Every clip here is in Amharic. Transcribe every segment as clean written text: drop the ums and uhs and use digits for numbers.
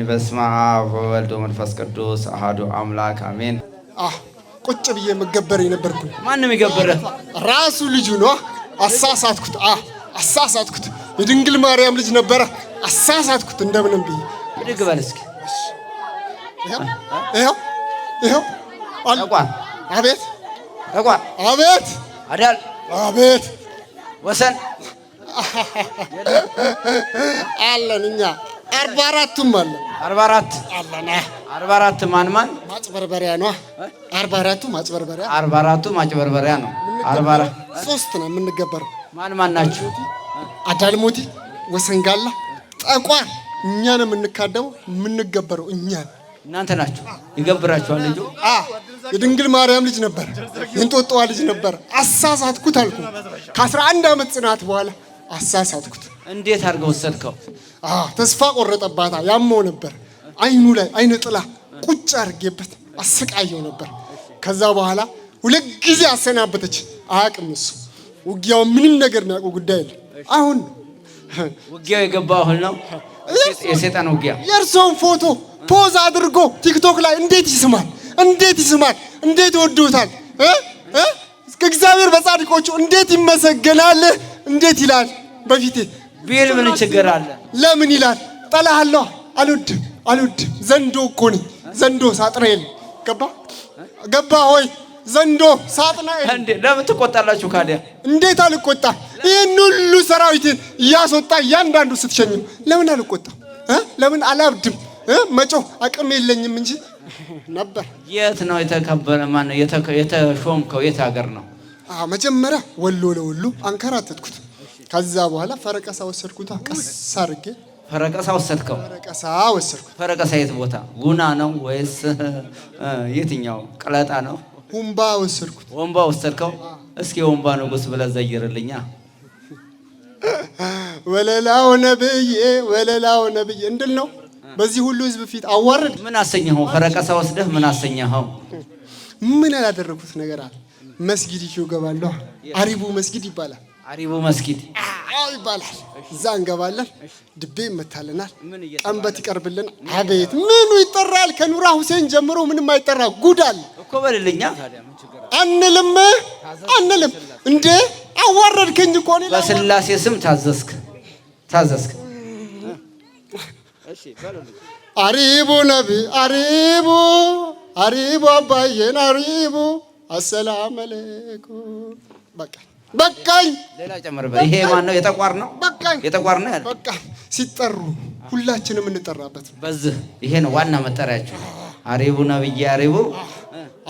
በስመ አብ ወወልድ ወመንፈስ ቅዱስ አሐዱ አምላክ አሜን። ቁጭ ብዬ መገበር የነበርኩኝ። ማንም የገበረ? ራሱ ልጁ ነው። አሳሳትኩት፣ አሳሳትኩት። የድንግል ማርያም ልጅ ነበረ። አሳሳትኩት እንደምንም ብዬ። ብድግ በል እስኪ። ይኸው ይኸው። ተቋር። አቤት። ተቋር። አቤት። አዳል። አቤት። ወሰን። አለን፣ እኛ 44ቱም አለን። 44? አለን። 44 ማን ማን? ማጭበርበሪያ ነው። 44ቱ ማጭበርበሪያ። 44ቱ ማጭበርበሪያ ነው። 44። ሶስት ነው የምንገበረው። ማን ማን ናችሁ? አዳልሞቲ፣ ወሰንጋላ፣ ጠቋር። እኛ ነው የምንካደመው፣ የምንገበረው እኛ። እናንተ ናችሁ። ይገብራችኋል ልጁ? የድንግል ማርያም ልጅ ነበር፣ የእንጦጦዋ ልጅ ነበር። አሳሳትኩት አልኩ። ከ11 ዓመት ጽናት በኋላ አሳሳትኩት። እንዴት አድርገው ወሰድከው? ተስፋ ቆረጠባታ። ያመው ነበር። አይኑ ላይ አይነ ጥላ ቁጭ አድርጌበት አሰቃየው ነበር። ከዛ በኋላ ሁለት ጊዜ አሰናበተች። አያውቅም እሱ ውጊያው ምንም ነገር የሚያውቀው ጉዳይ የለም። አሁን ውጊያው የገባው አሁን ነው። የሰይጣን ውጊያ። የእርስዎን ፎቶ pose አድርጎ ቲክቶክ ላይ እንዴት ይስማል? እንዴት ይስማል? እንዴት ወዶታል? እግዚአብሔር በጻድቆቹ እንዴት ይመሰገናል? እንዴት ይላል? በፊቴ ቢል ምን ችግር አለ? ለምን ይላል? ጠላሃለሁ። አልወድም፣ አልወድም። ዘንዶ እኮ ነኝ። ዘንዶ ሳጥናኤል። ገባ ገባ ሆይ ዘንዶ ሳጥናኤል። እንዴ፣ ለምን ትቆጣላችሁ ካዲያ? እንዴት አልቆጣ? ይህን ሁሉ ሰራዊትን እያስወጣ እያንዳንዱ ስትሸኝ ለምን አልቆጣ? ለምን አላብድም? መጮህ አቅም የለኝም እንጂ ነበር። የት ነው የተከበረ? ማነው የተሾምከው? የት ሀገር ነው? መጀመሪያ ወሎ ለወሎ አንከራተትኩት። ከዛ በኋላ ፈረቀሳ ወሰድኩት። ቀስ አድርጌ። ፈረቀሳ ወሰድከው? ፈረቀሳ ወሰድኩት። ፈረቀሳ የት ቦታ? ጉና ነው ወይስ የትኛው ቀለጣ ነው? ሁምባ ወሰድኩት። ወንባ ወሰድከው? እስኪ ወንባ ንጉስ ብለህ ዘይርልኛ። ወለላው ነብዬ፣ ወለላው ነብዬ እንድል ነው። በዚህ ሁሉ ህዝብ ፊት አዋርድ። ምን አሰኘኸው? ፈረቀሳ ወስደህ ምን አሰኘኸው? ምን ያላደረኩት ነገር አለ? መስጊድ ይዤው እገባለሁ። አሪቡ መስጊድ ይባላል። አሪቡ መስጊድ። አዎ ይባላል። እዛ እንገባለን። ድቤ ይመታልናል። ቀንበት ይቀርብልን። አቤት ምኑ ይጠራል? ከኑራ ሁሴን ጀምሮ ምንም አይጠራ። ጉድ አለ። እኮ በልልኛ። አንልም፣ አንልም። እንዴ አዋረድከኝ እኮ እኔ። በስላሴ ስም ታዘዝክ፣ ታዘዝክ። አሪቡ ነቢ አሪቡ፣ አሪቡ አባዬን አሪቡ፣ አሰላም አለይኩም። በቃ በቃኝ። ሌላ ጨምርበት። ይሄ ማን ነው? የጠቋር ነው። በቃኝ። የጠቋር ነው ያለ። በቃ ሲጠሩ ሁላችንም እንጠራበት ነው። በዚህ ይሄ ነው ዋና መጠሪያቸው። አሪቡ ነብዬ አሪቡ።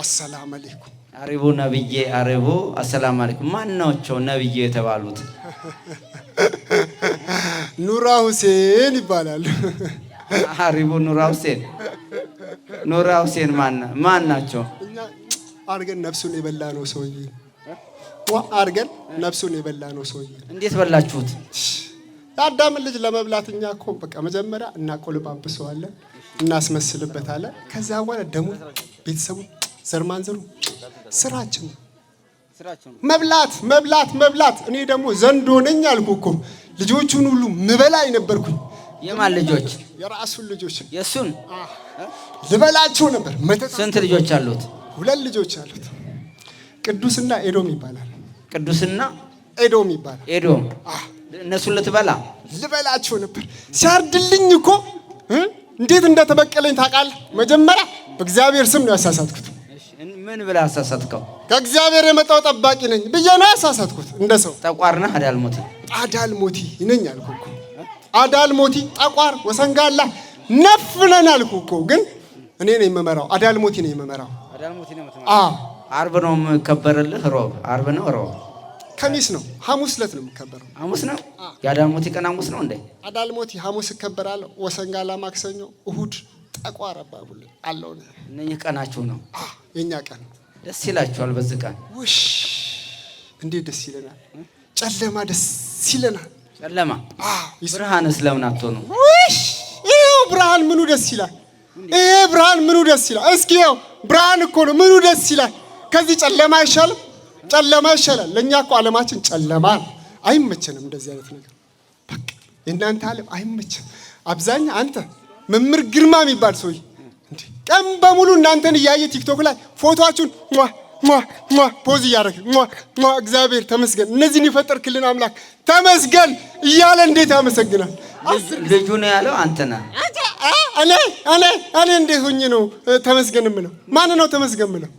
አሰላም አለይኩም። አሪቡ ነብዬ አሪቡ አሰላም አለይኩም። ማን ናቸው ነብዬ የተባሉት? ኑራ ሁሴን ይባላሉ። አሪቡ ኑራ ሁሴን። ኑራ ሁሴን ማን ማን ናቸው? እኛ አድርገን ነፍሱን የበላ ነው ሰውዬ። ዋ አድርገን ነፍሱን የበላ ነው ሰውዬ። እንዴት በላችሁት? የአዳምን ልጅ ለመብላት እኛ እኮ በቃ መጀመሪያ እናቆልባብሰዋለን፣ እናስመስልበታለን። ከዛ በኋላ ደሙ፣ ቤተሰቡ፣ ዘር ማንዘሩ ስራችን ነው። መብላት መብላት መብላት። እኔ ደግሞ ዘንዶ ነኝ አልኩ እኮ፣ ልጆቹን ሁሉ ምበላ ነበርኩኝ። የማን ልጆች? የራሱን ልጆች። የእሱን? ልበላቸው ነበር። መተት። ስንት ልጆች አሉት? ሁለት ልጆች አሉት። ቅዱስና ኤዶም ይባላል። ቅዱስና ኤዶም ይባላል። ኤዶም። እነሱን ልትበላ? ልበላቸው ነበር። ሲያርድልኝ እኮ እንዴት እንደተበቀለኝ ታውቃለህ? መጀመሪያ በእግዚአብሔር ስም ነው ያሳሳትኩት። ምን ብለህ አሳሳትከው? ከእግዚአብሔር የመጣው ጠባቂ ነኝ ብዬ ነው ያሳሳትኩት። እንደ ሰው። ጠቋር ነህ አዳልሞቲ? አዳልሞቲ ነኝ አልኩ እኮ። አዳልሞቲ፣ ጠቋር፣ ወሰንጋላ ነፍ ነን አልኩ እኮ። ግን እኔ ነኝ የምመራው። አዳልሞቲ ነኝ የምመራው። አዳልሞቲ ነው የምትመራው? አዎ። አርብ ነው የሚከበርልህ? ሮብ አርብ ነው ሮብ? ከሚስ ነው፣ ሐሙስ ዕለት ነው የሚከበረው። ሐሙስ ነው? የአዳልሞቲ ቀን ሐሙስ ነው እንዴ? አዳልሞቲ ሐሙስ እከበራለሁ። ወሰንጋላ ማክሰኞ፣ እሁድ ጠቋር አባቡል አለው። እነኚህ ቀናችሁ ነው? የኛ ቀን። ደስ ይላችኋል በዚህ ቀን? ውሽ እንዴት ደስ ይለናል! ጨለማ ደስ ይለናል። ጨለማ። ብርሃንስ ለምን አትሆኑ? ውሽ ይኸው ብርሃን ምኑ ደስ ይላል! ይሄ ብርሃን ምኑ ደስ ይላል! እስኪ ይኸው ብርሃን እኮ ነው፣ ምኑ ደስ ይላል! ከዚህ ጨለማ አይሻልም? ጨለማ ይሻላል። ለእኛ እኮ ዓለማችን ጨለማ ነው። አይመቸንም እንደዚህ አይነት ነገር። በቃ የእናንተ ዓለም አይመቸም። አብዛኛ አንተ መምህር ግርማ የሚባል ሰውዬ እንዴ ቀን በሙሉ እናንተን እያየ ቲክቶክ ላይ ፎቶአችሁን ሟ ሟ ሟ pose እያደረገ ሟ ሟ እግዚአብሔር ተመስገን፣ እነዚህን የፈጠርክልን አምላክ ተመስገን እያለ እንዴት ያመሰግናል። ልጁ ነው ያለው አንተ ነህ። እኔ እኔ እኔ እንዴት ሆኜ ነው ተመስገን የምለው? ማን ነው ተመስገን የምለው?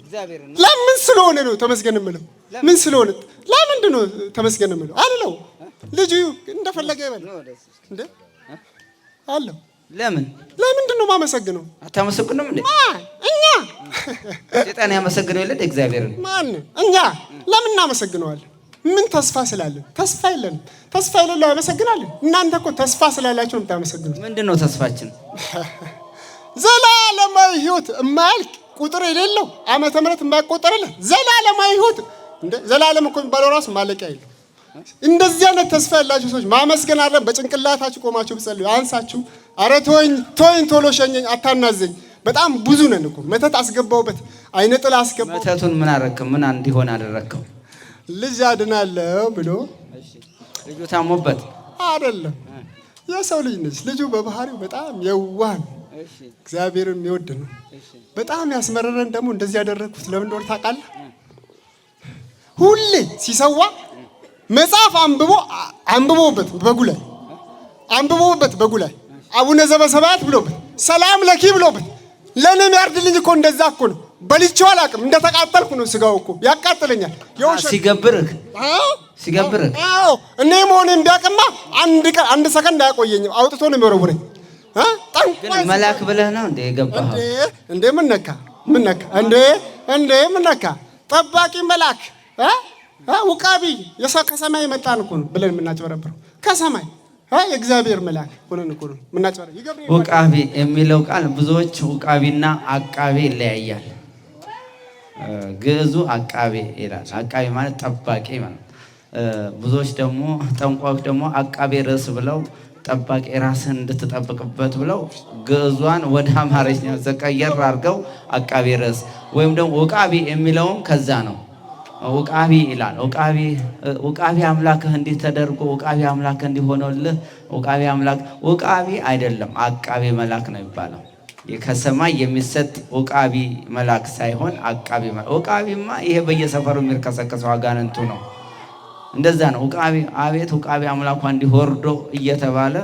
ለምን ስለሆነ ነው ተመስገን የምለው? ምን ስለሆነ ለምንድን ነው ተመስገን የምለው? አልለው። ልጁ እንደፈለገ ይበል እንዴ አለው። ለምን ለምንድን ነው የማመሰግነው? አታመሰግኑም እንዴ? እኛ ሰይጣን ያመሰግነው የለ እግዚአብሔርን። ማን እኛ ለምን እናመሰግነዋለን? ምን ተስፋ ስላለን? ተስፋ የለንም። ተስፋ የሌለው ያመሰግናለን። እናንተ እኮ ተስፋ ስላላችሁ ነው የምታመሰግኑት። ምንድን ነው ተስፋችን? ዘላለማዊ ሕይወት የማያልቅ ቁጥር የሌለው ዓመተ ምሕረት የማይቆጠርለት ዘላለማዊ ሕይወት። እንደ ዘላለም እኮ የሚባለው ራሱ ማለቂያ የለው። እንደዚህ አይነት ተስፋ ያላችሁ ሰዎች ማመስገን አለ። በጭንቅላታችሁ ቆማችሁ ብጸልዩ አንሳችሁ፣ አረ ተወኝ ተወኝ፣ ቶሎ ሸኘኝ፣ አታናዘኝ። በጣም ብዙ ነን እኮ። መተት አስገባውበት፣ አይነ ጥላ አስገባው። መተቱን ምን አረከው? ምን እንዲሆን አደረከው? ልጅ አድናለሁ ብሎ ልጁ ታሞበት አይደለም። የሰው ልጅ ነች። ልጁ በባህሪው በጣም የዋህ ነው፣ እግዚአብሔርን የሚወድ ነው። በጣም ያስመረረን ደግሞ እንደዚህ ያደረግኩት ለምን እንደሆነ ታውቃለህ? ሁሌ ሲሰዋ መጽሐፍ አንብቦ አንብቦበት በጉ ላይ አንብቦበት በጉ ላይ አቡነ ዘበሰማያት ብሎበት ሰላም ለኪ ብሎበት ለእኔ የሚያርድልኝ እኮ እንደዛ እኮ ነው። በልቼው አላውቅም። እንደተቃጠልኩ ነው። ስጋው እኮ ያቃጥለኛል። ሲገብርህ ሲገብርህ አዎ፣ እኔ መሆኔን ቢያውቅማ አንድ ቀን አንድ ሰከንድ አያቆየኝም። አውጥቶ ነው የሚወረውረኝ። ግን መልአክ ብለህ ነው እንደ የገባኸው? እንዴ ምን ነካ? ምን ነካ? እንዴ እንዴ ምን ነካ? ጠባቂ መልአክ ውቃቢ ከሰማይ የመጣን እኮ ነው ብለን የምናጭበረብረው ከሰማይ የእግዚአብሔር መልአክ ሆነን እኮ ነው የምናጭበረብረው። ውቃቢ የሚለው ቃል ብዙዎች ውቃቢና አቃቢ ይለያያል። ግዕዙ አቃቤ ይላል። አቃቤ ማለት ጠባቂ ማለት። ብዙዎች ደግሞ ጠንቋዮች ደግሞ አቃቤ ርዕስ ብለው ጠባቂ ራስህን እንድትጠብቅበት ብለው ግዕዟን ወደ አማርኛ ዘቀየር አድርገው አቃቤ ርዕስ ወይም ደግሞ ውቃቢ የሚለውም ከዛ ነው። ውቃቢ ይላል። ውቃቢ አምላክህ እንዲህ ተደርጎ ውቃቢ አምላክህ እንዲህ ሆኖልህ ውቃቢ አምላክ ውቃቢ አይደለም፣ አቃቤ መልአክ ነው የሚባለው። ከሰማይ የሚሰጥ ውቃቢ መልአክ ሳይሆን አቃቢ መልአክ። ውቃቢማ ይሄ በየሰፈሩ የሚርከሰከሰው አጋንንቱ ነው። እንደዛ ነው። ውቃቢ አቤት ውቃቢ አምላኳ እንዲህ ወርዶ እየተባለ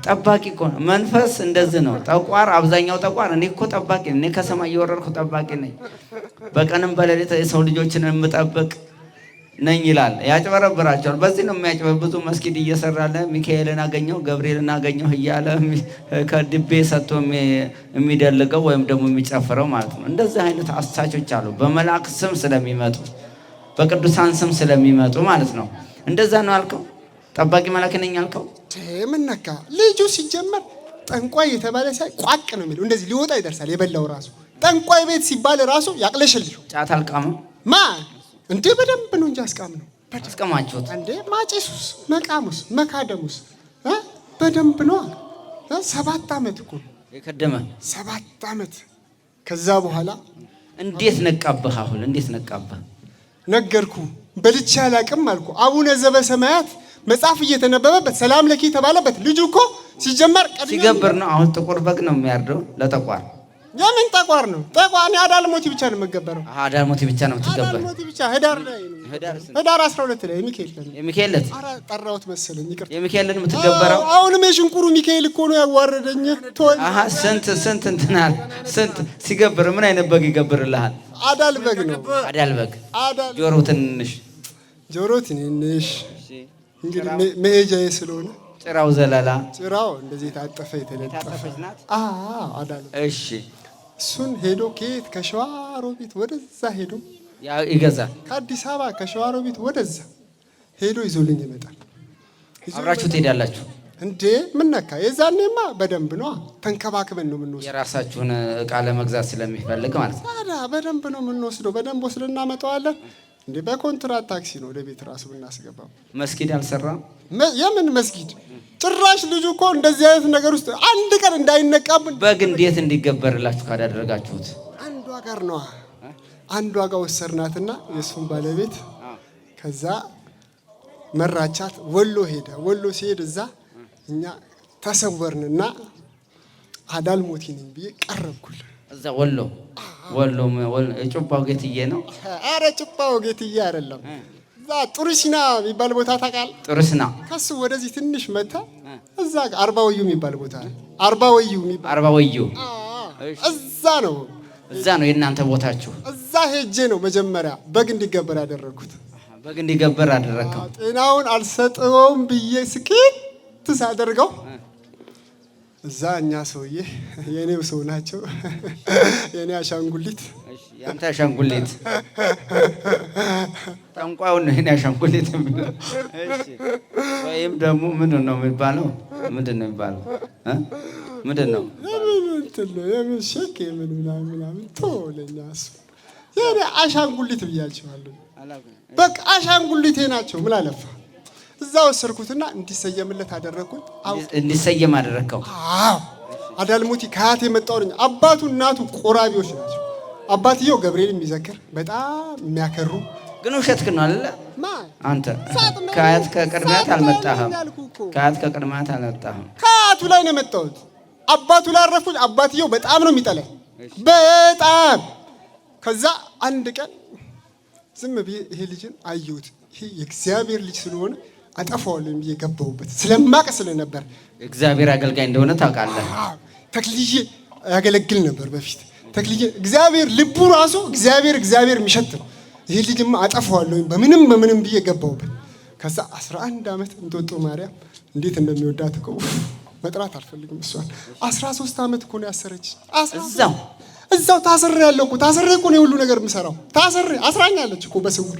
ጠባቂ እኮ ነው። መንፈስ እንደዚህ ነው። ጠቋር፣ አብዛኛው ጠቋር እኔ እኮ ጠባቂ ነኝ፣ እኔ ከሰማይ እየወረድኩ ጠባቂ ነኝ፣ በቀንም በሌሊት የሰው ልጆችን የምጠብቅ ነኝ ይላል። ያጭበረብራቸዋል። በዚህ ነው የሚያጭበ ብዙ መስጊድ እየሰራለ ሚካኤልን አገኘሁ ገብርኤልን አገኘሁ እያለ ከድቤ ሰጥቶ የሚደልገው ወይም ደግሞ የሚጨፍረው ማለት ነው። እንደዚህ አይነት አሳቾች አሉ። በመልአክ ስም ስለሚመጡ በቅዱሳን ስም ስለሚመጡ ማለት ነው። እንደዛ ነው አልከው። ጠባቂ መልአክ ነኝ አልከው። ምን ነካ? ልጁ ሲጀመር ጠንቋይ የተባለ ሳይ ቋቅ ነው የሚለው። እንደዚህ ሊወጣ ይደርሳል። የበላው ራሱ ጠንቋይ ቤት ሲባል ራሱ ያቅለሽልሽው። ጫት አልቃመም ማ እንዴ? በደንብ ነው እንጂ አስቃም ነው አስቀማችሁት እንዴ? ማጨሱስ፣ መቃሙስ፣ መካደሙስ በደንብ ነው። 7 ዓመት እኮ ነው የከደመ 7 ዓመት። ከዛ በኋላ እንዴት ነቃብህ? አሁን እንዴት ነቃብህ? ነገርኩ፣ በልቼ አላቅም አልኩ። አቡነ ዘበሰማያት መጽሐፍ እየተነበበበት ሰላም ለኪ የተባለበት ልጁ እኮ ሲጀመር ሲገብር ነው። አሁን ጥቁር በግ ነው የሚያርደው ለጠቋር። የምን ጠቋር ነው? ጠቋር እኔ አዳልሞቲ ብቻ ነው የምገበረው። አዳልሞቲ ብቻ ነው የምትገበረው? አዳልሞቲ ብቻ ህዳር ላይ ነው። ህዳር 12 ላይ የሚካኤል ቀን። የሚካኤል ዕለት? ኧረ ጠራሁት መሰለኝ፣ ይቅርታ። የሚካኤል ዕለት የምትገበረው? አሁንም የሽንቁሩ ሚካኤል እኮ ነው ያዋረደኝ። ተወኝ። አሃ ስንት ስንት እንትን አለ። ስንት ሲገብር ምን አይነት በግ ይገብርልሃል? አዳል በግ ነው። አዳል በግ። አዳል። ጆሮ ትንንሽ። ጆሮ ትንንሽ። እንግዲህ መሄጃዬ ስለሆነ ጭራው ዘለላ። ጭራው እንደዚህ የታጠፈ የተለጠፈ። የታጠፈች ናት? አዎ፣ አዳል። እሺ። እሱን ሄዶ ከየት ከሸዋሮቢት ወደዛ ሄዶ ያ ይገዛል። ከአዲስ አበባ ከሸዋሮቢት ወደዛ ሄዶ ይዞልኝ ይመጣል። አብራችሁ ትሄዳላችሁ? እንዴ ምን ነካ? የዛኔማ በደንብ ነው ተንከባክበን ነው የምንወስደው። የራሳችሁን እቃ ለመግዛት ስለሚፈልግ ማለት ነው። ታዲያ በደንብ ነው የምንወስደው። በደንብ ወስደን እናመጣዋለን። እንዴ በኮንትራት ታክሲ ነው ወደ ቤት ራሱ የምናስገባው። መስጊድ አልሰራም? የምን መስጊድ? ጭራሽ ልጁ እኮ እንደዚህ አይነት ነገር ውስጥ አንድ ቀን እንዳይነቃብን። በግ እንዴት እንዲገበርላችሁ ካደረጋችሁት? አንዷ ጋር ነዋ። አንዷ ጋር ወሰድናትና የእሱን ባለቤት ከዛ መራቻት። ወሎ ሄደ። ወሎ ሲሄድ እዛ እኛ ተሰወርንና አዳልሞቲ ነኝ ብዬ ቀረብኩልህ። እዛ ወሎ ወሎ ጭባው ጌትዬ ነው። አረ ጭባው ጌትዬ አይደለም። እዛ ጥሩ ሲና የሚባል ቦታ ታውቃለህ? ጥሩ ሲና ከሱ ወደዚህ ትንሽ መታ እዛ አርባ ወዩ የሚባል ቦታ አለ። አርባ ወዩ የሚባል አርባ ወዩ እዛ ነው። እዛ ነው የእናንተ ቦታችሁ። እዛ ሄጄ ነው መጀመሪያ በግ እንዲገበር ያደረግኩት። በግ እንዲገበር አደረግከው። ጤናውን አልሰጠውም ብዬ ስኬት ሳደርገው እዛ እኛ ሰውዬ የኔው ሰው ናቸው። የኔ አሻንጉሊት፣ ያንተ አሻንጉሊት ጠንቋዩን ነው የኔ አሻንጉሊት የሚለው። ወይም ደግሞ ምንድን ነው የሚባለው? ምንድን ነው የሚባለው? ምንድን ነው የምን እንትን ነው የምን ሼክ የምን ምናምን ምናምን ተወው፣ ለእኛ እሱ የኔ አሻንጉሊት ብያቸዋለሁ። በቃ አሻንጉሊቴ ናቸው። ምን አለፋ እዛ ወሰድኩትና እንዲሰየምለት አደረግኩኝ። እንዲሰየም አደረግከው? አዎ። አዳልሞቲ ከአያት የመጣው ነኝ። አባቱ እናቱ ቆራቢዎች ናቸው። አባትየው ገብርኤል የሚዘክር በጣም የሚያከሩ። ግን ውሸትህን ነው አይደለ? አንተ ከአያት ከቅድሚያት አልመጣህም። ከአያት ከቅድሚያት አልመጣህም። ከአያቱ ላይ ነው የመጣሁት። አባቱ ላይ አረፍኩኝ። አባትየው በጣም ነው የሚጠላኝ፣ በጣም። ከዛ አንድ ቀን ዝም ብዬ ይሄ ልጅን አየሁት። ይሄ የእግዚአብሔር ልጅ ስለሆነ አጠፋዋለሁ ብዬ ገባሁበት። ስለማቅ ስለነበር እግዚአብሔር አገልጋይ እንደሆነ ታውቃለህ። ተክልዬ ያገለግል ነበር በፊት። ተክልዬ እግዚአብሔር ልቡ ራሱ እግዚአብሔር እግዚአብሔር የሚሸት ነው። ይሄ ልጅማ አጠፋዋለሁ በምንም በምንም ብዬ ገባሁበት። ከዛ 11 ዓመት እንጦጦ ማርያም እንዴት እንደሚወዳት እኮ መጥራት አልፈልግም። እሷን 13 ዓመት እኮ ነው ያሰረች። እዛው እዛው ታስሬ ያለው እኮ፣ ታስሬ እኮ ነው የሁሉ ነገር የምሰራው። ታስሬ አስራኛለች እኮ፣ በስውር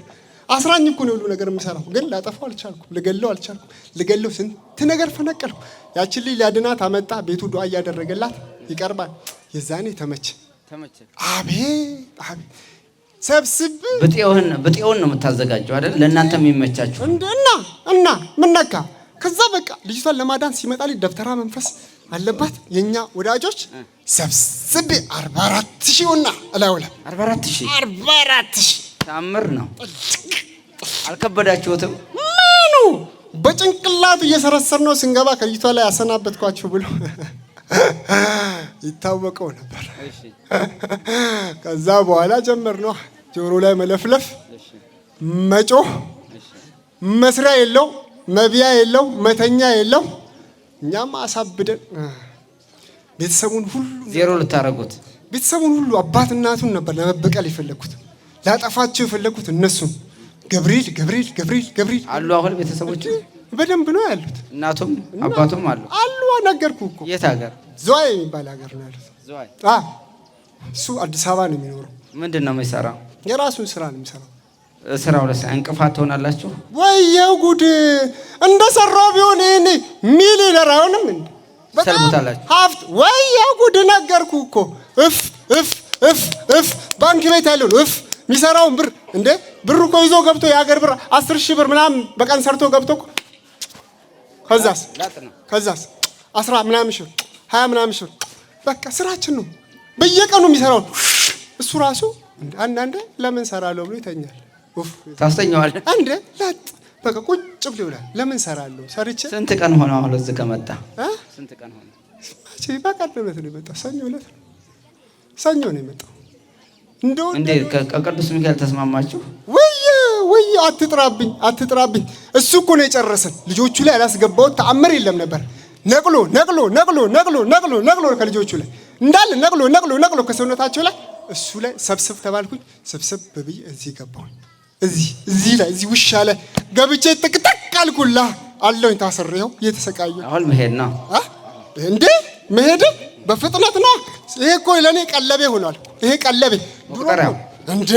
አስራኝ እኮ ነው የሁሉ ነገር የምሰራው። ግን ላጠፋው አልቻልኩም፣ ልገለው አልቻልኩም። ልገለው ስንት ነገር ፈነቀልኩ። ያችን ልጅ ሊያድናት አመጣ። ቤቱ ዱዓ እያደረገላት ይቀርባል። የዛኔ ተመቸ። አቤት አቤት ሰብስብ ብጤውን ነው የምታዘጋጀው አይደል? ለእናንተ የሚመቻችሁ እና እና ምን ነካ? ከዛ በቃ ልጅቷን ለማዳን ሲመጣ ልጅ ደብተራ መንፈስ አለባት። የኛ ወዳጆች ሰብስቤ 44,000 እና እላዩ ላይ 44,000 44,000 ታምር ነው። አልከበዳችሁትም? ምኑ በጭንቅላቱ እየሰረሰር ነው ስንገባ ከልጅቷ ላይ ያሰናበትኳችሁ ብሎ ይታወቀው ነበር። ከዛ በኋላ ጀመር ነው ጆሮ ላይ መለፍለፍ፣ መጮህ፣ መስሪያ የለው፣ መቢያ የለው፣ መተኛ የለው። እኛም አሳብደን ቤተሰቡን ሁሉ ዜሮ ልታረጉት። ቤተሰቡን ሁሉ አባት እናቱን ነበር ለመበቀል የፈለግኩት፣ ላጠፋቸው የፈለግኩት እነሱን። ገብርኤል ገብርኤል ገብርኤል ገብርኤል አሉ። አሁን ቤተሰቦቹ በደንብ ነው ያሉት። እናቱም አባቱም አሉ አሉ። ነገርኩህ እኮ። የት ሀገር? ዝዋይ የሚባል ሀገር ነው ያሉት። ዝዋይ። እሱ አዲስ አበባ ነው የሚኖረው። ምንድን ነው የሚሰራው? የራሱን ስራ ነው የሚሰራው። ስራው ለስ እንቅፋት ትሆናላችሁ? ወየው ጉድ! እንደሰራው ቢሆን ይሄኔ ሚሊየነር አይሆንም እንዴ? ሰልቡታላችሁ። ሀብት ወየው ጉድ! ነገርኩህ እኮ። እፍ እፍ እፍ እፍ ባንክ ቤት ያለውን እፍ የሚሰራውን ብር እንዴ፣ ብር እኮ ይዞ ገብቶ የሀገር ብር 10,000 ብር ምናምን በቀን ሰርቶ ገብቶ እኮ ከዛስ ከዛስ 10 ምናምን ሺህ 20 ምናምን ሺህ በቃ ስራችን ነው። በየቀኑ የሚሰራውን እሱ ራሱ አንዳንዴ ለምን ሰራለሁ ብሎ ይተኛል። ታስተኛዋለህ? አንዴ ለጥ በቃ ቁጭ ብሎ ይውላል። ለምን ሰራለሁ ሰርቼ። ስንት ቀን ሆነ አሁን እዚህ ከመጣ? ስንት ቀን ሆነ? መቼ በቀደም ዕለት ነው የመጣው። ሰኞ ዕለት ነው። ሰኞ ነው የመጣው። እንደው እንዴ ከቅዱስ ሚካኤል ተስማማችሁ? ወየ ወየ አትጥራብኝ አትጥራብኝ። እሱ እኮ ነው የጨረሰን። ልጆቹ ላይ ያላስገባው ተአምር የለም ነበር። ነቅሎ ነቅሎ ነቅሎ ነቅሎ ነቅሎ ነቅሎ ከልጆቹ ላይ እንዳለ ነቅሎ ነቅሎ ነቅሎ ከሰውነታቸው ላይ እሱ ላይ ሰብስብ ተባልኩኝ። ሰብስብ ብዬ እዚህ ገባሁኝ። እዚህ እዚህ ላይ እዚህ ውሻ ላይ ገብቼ ጥቅጥቅ አልኩላ አለሁኝ። ታስሬው እየተሰቃየሁ አሁን መሄድ ነው እንዴ? መሄድ በፍጥነት ነው። ይሄ እኮ ለኔ ቀለቤ ሆኗል። ይሄ ቀለቤ እንዴ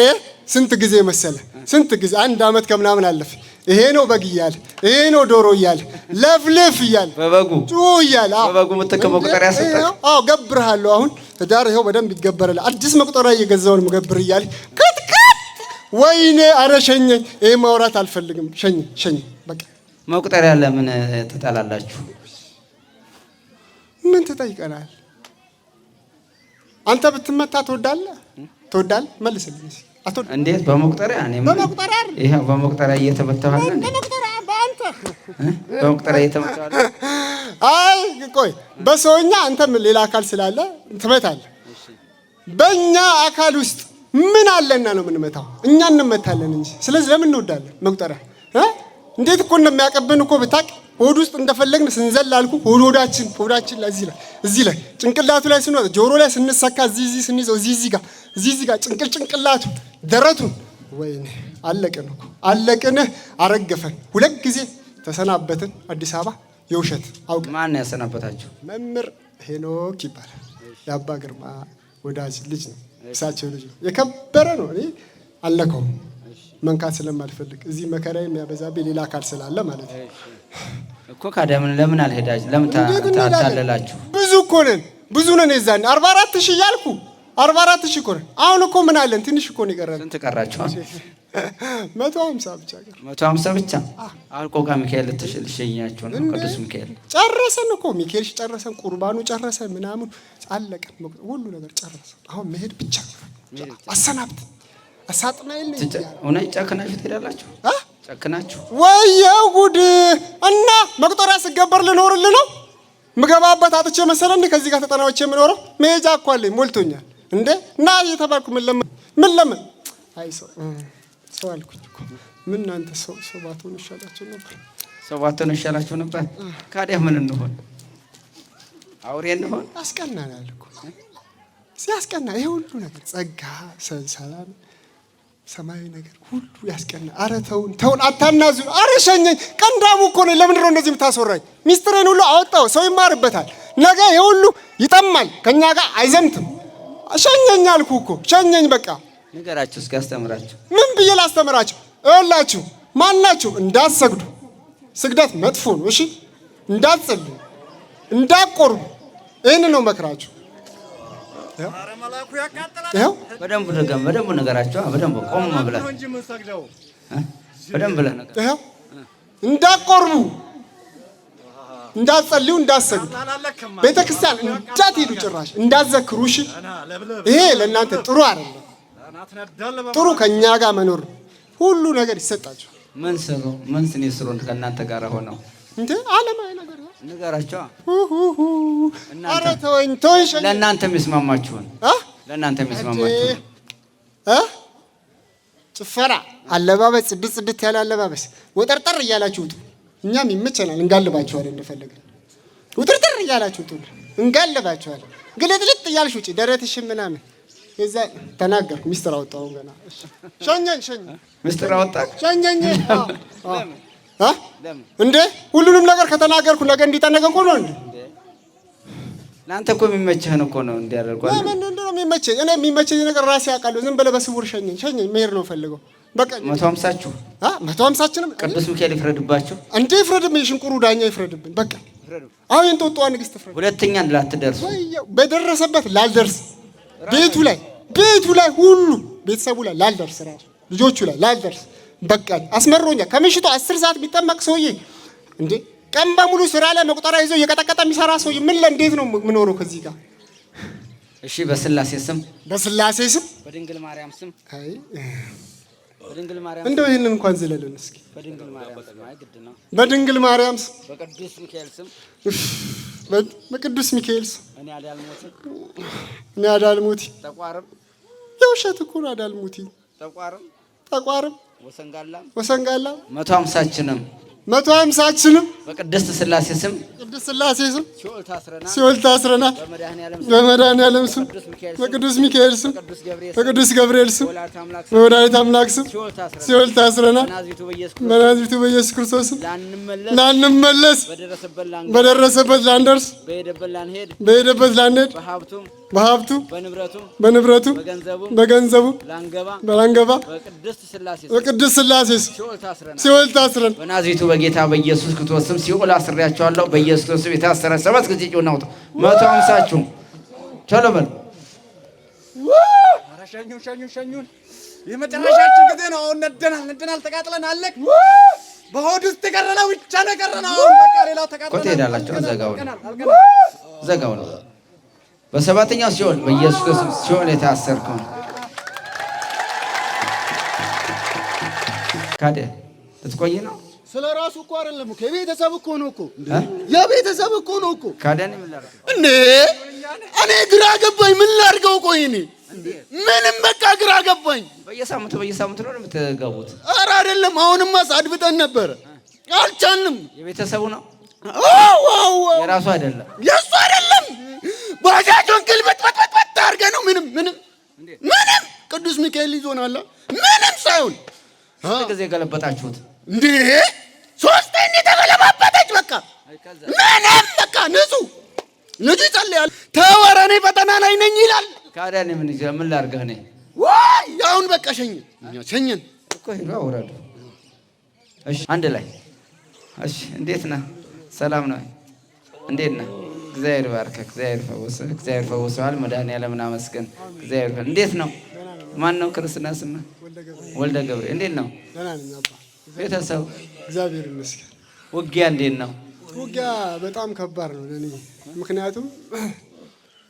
ስንት ጊዜ መሰለ፣ ስንት ጊዜ አንድ አመት ከምናምን አለፈ። ይሄ ነው በግ እያለ ይሄ ነው ዶሮ እያለ ለፍልፍ እያለ በበጉ ጩ እያለ በበጉ ምትክ መቁጠሪያ ሰጠህ። አዎ ገብርሃለሁ። አሁን ህዳር ይኸው በደንብ ይገበራል። አዲስ መቁጠሪያ እየገዛሁ ነው ገብር እያለ ቅጥቅጥ። ወይኔ አረ ሸኘኝ። ይሄ ማውራት አልፈልግም። ሸኝ ሸኝ በቃ። መቁጠሪያ ለምን ትጠላላችሁ? ምን ትጠይቀናል? አንተ ብትመታ ትወዳለህ? ትወዳለህ? መልስልኝ እስኪ። እንዴት በመቁጠሪያ? እኔ በመቁጠሪያ አይደል? ይሄ በመቁጠሪያ እየተመታሁ አይደል? በመቁጠሪያ በአንተ በመቁጠሪያ እየተመታሁ አይደል? አይ ቆይ፣ በሰውኛ አንተም ሌላ አካል ስላለ ትመታለህ። በእኛ አካል ውስጥ ምን አለና ነው የምንመታው? እኛ እንመታለን እንጂ። ስለዚህ ለምን እንወዳለን መቁጠሪያ? እንዴት እኮ እንደሚያቀብን እኮ ብታቅ። ሆድ ውስጥ እንደፈለግን ስንዘል አልኩ። ሆዳችን ሆዳችን ላይ እዚህ ላይ እዚህ ላይ ጭንቅላቱ ላይ ስንወጣ፣ ጆሮ ላይ ስንሰካ፣ እዚህ እዚህ ስንይዘው፣ እዚህ እዚህ ጋር እዚህ እዚህ ጋር ጭንቅላቱ ደረቱን፣ ወይኔ አለቅን እኮ አለቅን፣ አረገፈን። ሁለት ጊዜ ተሰናበትን። አዲስ አበባ የውሸት አውቅ። ማን ያሰናበታችሁ? መምህር ሄኖክ ይባላል። የአባ ግርማ ወዳጅ ልጅ ነው። እሳቸው ልጅ ነው። የከበረ ነው። እኔ አልነካውም፣ መንካት ስለማልፈልግ፣ እዚህ መከራ የሚያበዛብኝ ሌላ አካል ስላለ ማለት ነው። እኮ ካዲያ ምን ለምን አልሄዳችሁ? ለምን እንዴት እንሄዳለን? ታለላችሁ? ብዙ እኮ ነን፣ ብዙ ነን። የዛኔ 44,000 እያልኩ 44,000 እኮ ነን። አሁን እኮ ምን አለን? ትንሽ እኮ ነው የቀረን። ስንት ቀራችሁ? 150 ብቻ ቀረ። 150 ብቻ። አልቆቃ ሚካኤል ልትሸኛችሁ ነው። ቅዱስ ሚካኤል ጨረሰን እኮ፣ ሚካኤል ጨረሰን፣ ቁርባኑ ጨረሰን፣ ምናምን አለቀን፣ ሁሉ ነገር ጨረሰን። አሁን መሄድ ብቻ፣ አሰናብት አሳጥናኤል ነኝ እያለ። እውነት ጨክናችሁ ትሄዳላችሁ? አ? ጨክናችሁ። ወየው ጉድ! እና መቁጠሪያ ስገበር ልኖርልህ ነው? ምገባበት አጥቼ መሰለህ እንዴ ከዚህ ጋር ተጠናውቼ የምኖረው? መሄጃ እኮ አለኝ፣ ሞልቶኛል። እንዴ እና እየተባልኩ ምን ለምን ምን ለምን? አይ ሰው ሰው አልኩኝ እኮ። ምን እናንተ ሰው ሰው ባትሆኑ ይሻላችሁ ነበር። ሰው ባትሆኑ ይሻላችሁ ነበር። ካዲያ ምን እንሆን? አውሬ እንሆን? ያስቀናናል እኮ ሲያስቀና፣ ይሄ ሁሉ ነገር ጸጋ፣ ሰላም፣ ሰማያዊ ነገር ሁሉ ያስቀና። አረ ተውን ተውን፣ አታናዙን። አረ ሸኘኝ። ቀንዳሙ እኮ ነኝ። ለምንድን ነው እንደዚህ የምታስወራኝ? ሚስጥሬን ሁሉ አወጣው። ሰው ይማርበታል። ነገ ይሄ ሁሉ ይጠማል፣ ከኛ ጋር አይዘምትም። ሸኘኝ አልኩ እኮ፣ ሸኘኝ በቃ። ንገራችሁ እስኪ፣ አስተምራችሁ። ምን ብዬ ላስተምራችሁ? እላችሁ ማናችሁ እንዳትሰግዱ፣ ስግደት መጥፎ ነው። እሺ እንዳትጸልዩ፣ እንዳትቆርቡ፣ ይህን ነው መክራችሁ። ይኸው። በደንብ ድገም፣ በደንብ ንገራችሁ። በደንብ ቆም ብለህ እ? በደንብ ብለህ ነገር። ይኸው፣ እንዳትቆርቡ፣ እንዳትጸልዩ፣ እንዳትሰግዱ፣ ቤተ ክርስቲያን እንዳትሄዱ፣ ጭራሽ እንዳትዘክሩ። እሺ ይሄ ለእናንተ ጥሩ አይደለም። ጥሩ ከኛ ጋር መኖር ነው። ሁሉ ነገር ይሰጣችኋል። ምን ስሩ? ምን ስኔ ስሩ ከእናንተ ጋር ሆነው? እንዴ ዓለማዊ ነገር ነው። ንገራቸው። ሁሁሁ። እናንተ- ኧረ ተወኝ ተወኝ፣ ሸኘኝ። ለእናንተ የሚስማማችሁን አ? ለእናንተ የሚስማማችሁን። እ? ጭፈራ፣ አለባበስ፣ ጽድት ጽድት ያለ አለባበስ፣ ወጠርጠር እያላችሁ ውጡ። እኛም ይመቸናል፣ እንጋልባችኋለን እንደፈለግን። ውጥርጥር እያላችሁ ውጡ፣ እንጋልባችኋለን። ግልጥልጥ እያልሽ ውጪ፣ ደረትሽን ምናምን። የዛ ተናገርኩ፣ ሚስጥር አወጣሁ ገና። እሺ፣ ሸኘኝ ሸኘኝ። ምስጢር አወጣህ? ሸኘኝ። አዎ፣ አዎ። አ? ለምን? እንዴ ሁሉንም ነገር ከተናገርኩ ነገ እንዲጠነቀቁ ነው እንዴ? ለአንተ እኮ የሚመችህን እኮ ነው እንዲያደርጉ። ለምን ምንድን ነው የሚመቸኝ? እኔ የሚመቸኝ ነገር ራሴ አውቃለሁ። ዝም ብለህ በስውር ሸኘኝ ሸኘኝ፣ መሄድ ነው ፈልገው። በቃ። 150ችሁ አ 150ችንም ቅዱስ ሚካኤል ይፍረድባችሁ። እንዴ ይፍረድብን፣ የሽንቁሩ ዳኛ ይፍረድብን። በቃ አሁን የእንጦጦዋ ንግስት ፍረድ። ሁለተኛ ላትደርሱ። ወየው በደረሰበት ላልደርስ፣ ቤቱ ላይ ቤቱ ላይ ሁሉ ቤተሰቡ ላይ ላልደርስ፣ ራሱ ልጆቹ ላይ ላልደርስ። በቃ አስመሮኛል። ከምሽቱ 10 ሰዓት የሚጠመቅ ሰውዬ፣ እንዴ ቀን በሙሉ ስራ ላይ መቁጠሪያ ይዞ እየቀጠቀጠ የሚሰራ ሰውዬ ምን ለእንዴት ነው የምኖረው ከዚህ ጋር? እሺ፣ በስላሴ ስም፣ በስላሴ ስም፣ በድንግል ማርያም ስም፣ አይ በድንግል ማርያም፣ እንደው ይህንን እንኳን ዝለልን እስኪ። በድንግል ማርያም ስም፣ አይ ግድ ነው። በድንግል ማርያም ስም፣ በቅዱስ ሚካኤል ስም፣ በቅዱስ ሚካኤል ስም፣ እኔ አዳልሞቲ፣ እኔ አዳልሞቲ፣ ጠቋርም፣ የውሸት እኮ ነው አዳልሞቲ፣ ጠቋርም፣ ጠቋርም፣ ወሰንጋላም፣ ወሰንጋላ፣ 150ችንም 150ችንም በቅድስት ስላሴ ስም ቅድስት ስላሴ ስም ሲኦል ታስረናል። ሲኦል ታስረናል። በመድኃኔዓለም ስም፣ በመድኃኔዓለም ስም፣ በቅዱስ ሚካኤል ስም፣ በቅዱስ ሚካኤል ስም፣ በቅዱስ ገብርኤል ስም፣ በቅዱስ ገብርኤል ስም፣ በወላዲተ አምላክ ስም በወላዲተ አምላክ ስም ሲኦል ታስረናል። ሲኦል ታስረናል። በናዝሬቱ በኢየሱስ ክርስቶስ በናዝሬቱ በኢየሱስ ክርስቶስ ስም ላንመለስ፣ ላንመለስ፣ በደረሰበት ላንገባ፣ በደረሰበት ላንደርስ፣ በሄደበት ላንሄድ፣ በሄደበት ላንሄድ፣ በሀብቱም፣ በሀብቱ፣ በንብረቱም፣ በንብረቱ፣ በገንዘቡም በገንዘቡ ላንገባ፣ በላንገባ፣ በቅድስት ስላሴ ስም በቅዱስ ስላሴ ስም ሲኦል ታስረናል። ሲኦል ታስረን። በናዝሬቱ በጌታ በኢየሱስ ክርስቶስ ስም ሲኦል አስሬያቸዋለሁ። በኢየሱስ ክርስቶስ ስም የታሰረ ሰባት ጊዜ ጩኸና ውጣ። 150ችሁ ቶሎ በል። ኧረ ሸኙን ሸኙን ሸኙን። የመጨረሻችን ጊዜ ነው። አሁን ነደናል ነደናል፣ ተቃጥለን አለቅ። በሆድ ውስጥ የቀረነው ብቻ ነው የቀረነው። አሁን በቃ ሌላው ተቃጥለናል። እኮ ትሄዳላችሁ። ዘጋው ነው። አልቀናል፣ አልቀናል። ዘጋው ነው። በሰባተኛው ሲኦል በኢየሱስ ክርስቶስ ሲኦል የታሰርከው ካደ ልትቆይ ነው። ስለ ራሱ እኮ አይደለም እኮ የቤተሰብ እኮ ነው እኮ የቤተሰብ እኮ ነው እኮ። ካደን ምን ላድርግ እንዴ? እኔ ግራ ገባኝ። ምን ላድርገው? ቆይ እኔ ምንም በቃ ግራ ገባኝ። በየሳምንቱ በየሳምንቱ ነው የምትገቡት? ኧረ አይደለም። አሁንማ አድብጠን ነበረ አልቻልንም። የቤተሰቡ ነው አዎ አዎ፣ የራሱ አይደለም፣ የእሱ አይደለም። ባጃጁን ግልብጥብጥብጥ አድርገህ ነው ምንም ምንም ምንም ቅዱስ ሚካኤል ይዞናል። ምንም ሳይሆን ስንት ጊዜ ገለበጣችሁት እንዴ? ሶስቴ እንዴ ተገለባበጠች። በቃ ምንም በቃ ንጹህ ልጁ ይጸልያል። ተወረ እኔ ፈተና ላይ ነኝ ይላል። ካዲያ እኔ ምን ይችላል? ምን ላድርግህ? እኔ ወይ አሁን በቃ ሸኘን፣ እኛ ሸኘን እኮ ሄዶ አውረዱ። እሺ አንድ ላይ እሺ። እንዴት ነህ? ሰላም ነው? እንዴት ነህ? እግዚአብሔር ባርከ፣ እግዚአብሔር ፈውስ፣ እግዚአብሔር ፈውሰዋል። መድኃኒዓለምን አመስግን። እግዚአብሔር እንዴት ነው? ማን ነው ክርስትና ስምህ? ወልደ ገብርኤል። እንዴት ነው ደህና ነኝ አባ፣ ቤተሰብ? እግዚአብሔር ይመስገን። ውጊያ እንዴት ነው? ውጊያ በጣም ከባድ ነው ለኔ፣ ምክንያቱም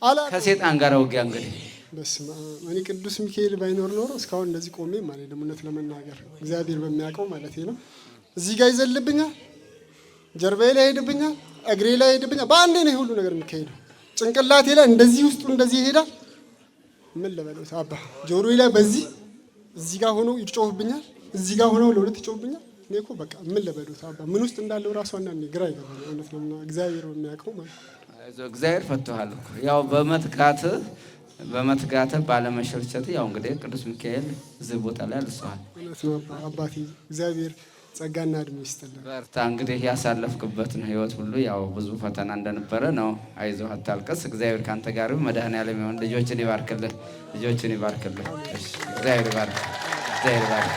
አላ ከሴጣን ጋር ውጊያ እንግዲህ በስመ አብ። እኔ ቅዱስ ሚካኤል ባይኖር ኖሮ እስካሁን እንደዚህ ቆሜ ማለት ነው፣ እውነት ለመናገር እግዚአብሔር በሚያውቀው ማለት ነው። እዚህ ጋር ይዘልብኛል፣ ጀርባዬ ላይ ይሄድብኛል፣ እግሬ ላይ ይሄድብኛል። በአንዴ ነው ሁሉ ነገር የሚካሄደው። ጭንቅላቴ ላይ እንደዚህ ውስጡ እንደዚህ ይሄዳል። ምን ልበለው አባ፣ ጆሮዬ ላይ በዚህ እዚህ ጋር ሆኖ ይጮህብኛል፣ እዚህ ጋር ሆኖ ለሁለት ይጮህብኛል። እኔ እኮ በቃ ምን ልበሉት አባ፣ ምን ውስጥ እንዳለው ራሱ አንዳንዴ ግራ ይገባል። እውነት ለመናገር እግዚአብሔር በሚያውቀው ማለት ነው። እግዚአብሔር ፈቶሃል እኮ ያው በመትጋትህ ባለመሸልቸት ያው እንግዲህ ቅዱስ ሚካኤል እዚህ ቦታ ላይ አልሰዋል። እውነት ነው አባቴ፣ እግዚአብሔር ጸጋና እድሜ ይስጥልን። በርታ። እንግዲህ ያሳለፍክበትን ህይወት ሁሉ ያው ብዙ ፈተና እንደነበረ ነው። አይዞህ፣ አታልቅስ። እግዚአብሔር ካንተ ጋር ይሁን። መድኃኔዓለም ይሁን። ልጆችን ይባርክልህ፣ ልጆችን ይባርክልህ። እሺ፣ እግዚአብሔር ይባርክ፣ እግዚአብሔር ይባርክ።